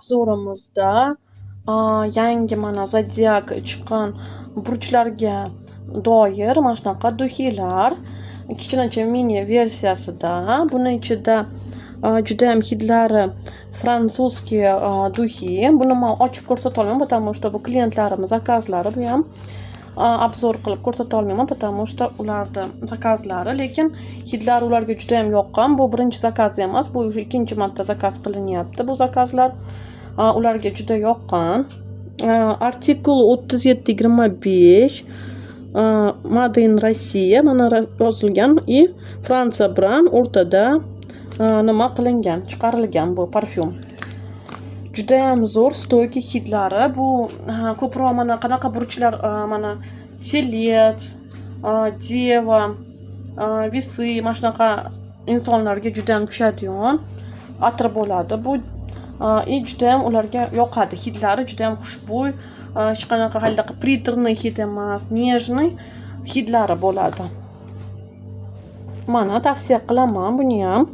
Обзор imizda yangi mana zodiak chiqqan burchlarga doir mana shunaqa духи lar kichkinacha mini versiyasida. Buni ichida judayam hidlari французский духи. Buni man ochib ko'rsatolmayman, потому что bu klientlarimiz заказ lari. Bu ham обзор qilib ko'rsatolmayman, потому что ularni заказ lari, lekin hidlari ularga judayam yoqqan. Bu birinchi заказ emas, bu уже ikkinchi marta заказ qilinyapti. Bu заказ lar ularga juda yoqqan. Artikul 3725, Made in Rossiya mana yozilgan и Fransiya bilan o'rtada nima qilingan, chiqarilgan bu parfyum. Judayam zo'r, стойкий hidlari. Bu ko'proq mana qanaqa burchlar, mana Телец, Дева, Весы, mana shunaqa insonlarga judayam tushadigan atir bo'ladi bu и judayam ularga yoqadi. Hidlari judayam xushbo'y, hech qanaqa halidaqa приторный hid emas, нежный hidlari bo'ladi. Mana, tavsiya qilaman buniyam.